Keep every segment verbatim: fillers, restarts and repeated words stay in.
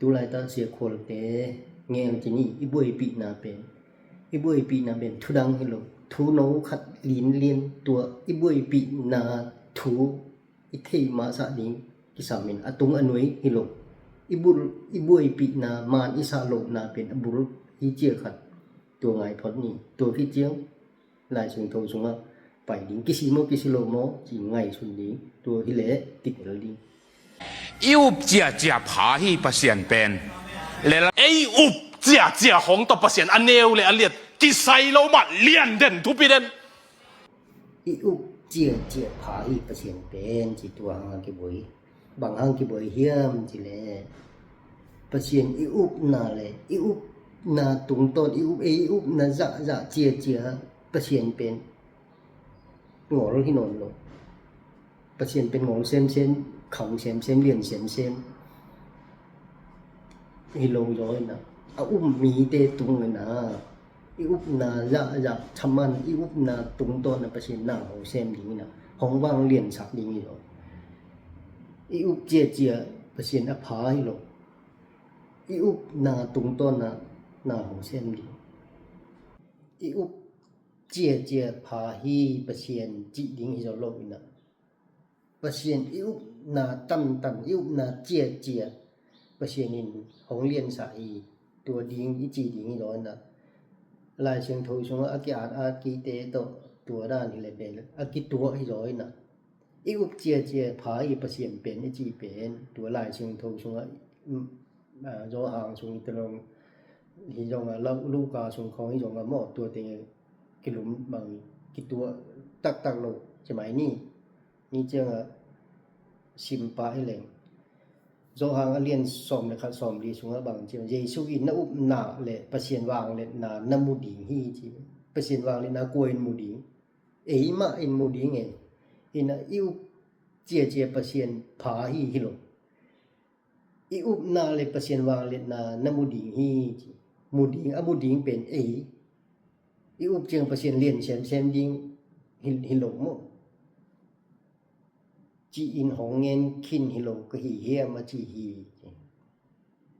Tu laitak siakhualte ngel ci ni, i buaipihna pen, i buaipihna pen thu dang hi lo, thu no khat linlian, tua i buaipihna thu i theih mahsah ding kisam in, a tung a nui hi lo. I bul, i buaipihna man i sah lohna pen a bul hi cia khat. Tua ngai phot ni, tua khit ciang Lai Siangtho sungah pai ding, kisi maw kisi lo maw ci ngaihsun ding, tua hileh kitel ding. I up ciacia pha hi Pasian pen. Lela ei up ciacia hong tawh Pasian a neu le a liat kisai lo mah, lian den, thupi den. I up ciacia pha hi Pasian pen ci, tua hang a kibuai. Bang hang kibuai hiam ci le, Pasian i upna le i upna tungtawn, i up, ei i upna zahzah ciacia Pasian pen ngol hi nawn lo. Pasian pen ngol semsem, khang semsem, lian semsem hi lo zaw ina, a um mite tung ina, i upna zahzah thaman, i upna tungtawn a Pasian na hong sem ding ina, hong vangliansak ding hi lo. I up ciacia Pasian a pha hi lo. I upna tungtawn a na hong sem ding. I up ciacia pha hi Pasian cih ding hi zaw lo ina, Pasian i upna tantan, i upna ciacia Pasian in hong liansak hi, tua ding i ci ding hi zaw ina, Lai Siangtho sungah a ki-at at kite tawh tua dan hi le bel a kituah hi zaw ina. I up ciacia pha hi Pasian pen i ci pen, tua Lai Siangtho sungah, mm, ah, Johan sung i talong hi zongah, Lu-, Luka sung khawng hi zongah maw, tua teng kilum bang kituah taktak lo ci mai ni. Ni ciangah sim pah hi leng, Johan a lian sawm le khat, sawm li sungah bang ci, Jesu in na upna le Pasian vangliatna na mu ding hi ci. Pasian vangliatna kua in mu ding? Ei mah in mu ding e. Ina i up ciacia Pasian pha hi hi lo. I upna le Pasian vangliatna na mu ding hi ci. Mu ding, a mu ding pen ei. I up ciang Pasian lian semsem ding hi, hi lo maw ci-in hong ngen khin hi lo ka hi hiam a ci hi.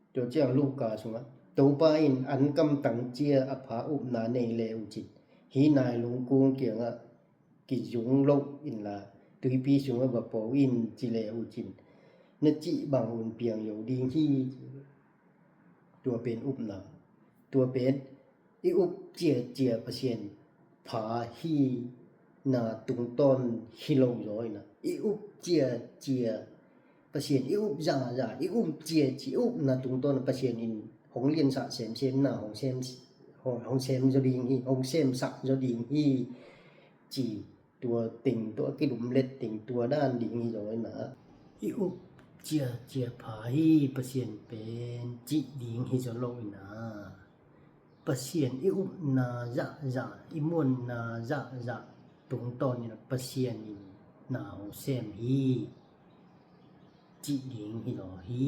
Tua ciang Luka sungah, Topa in an kamtang cia a pha upna nei le uh cin, hih nai lungkung kiangah kizung loh inla, tuipi sungah va po in ci le uh cin, na cih bang un piang zo ding hi. Tua pen upna. Tua pen i up ciacia Pasian pha hi na tungtawn hi lo zaw ina, i up ciacia Pasian i up zahzah, i up ciacia, i upna tungtawn Pasian in hong liansak semsem na, hong sem, hong, hong sem zaw ding hi, hong semsak zaw ding hi ci. Tua teng, tua kilumlet teng, tua dan ding hi zaw ina, i up ciacia pha hi Pasian pen cih ding hi zaw lo ina, Pasian i upna zahzah, i muanna zahzah tungtawn ina Pasian in na hong sem hi cih ding hi zaw hi.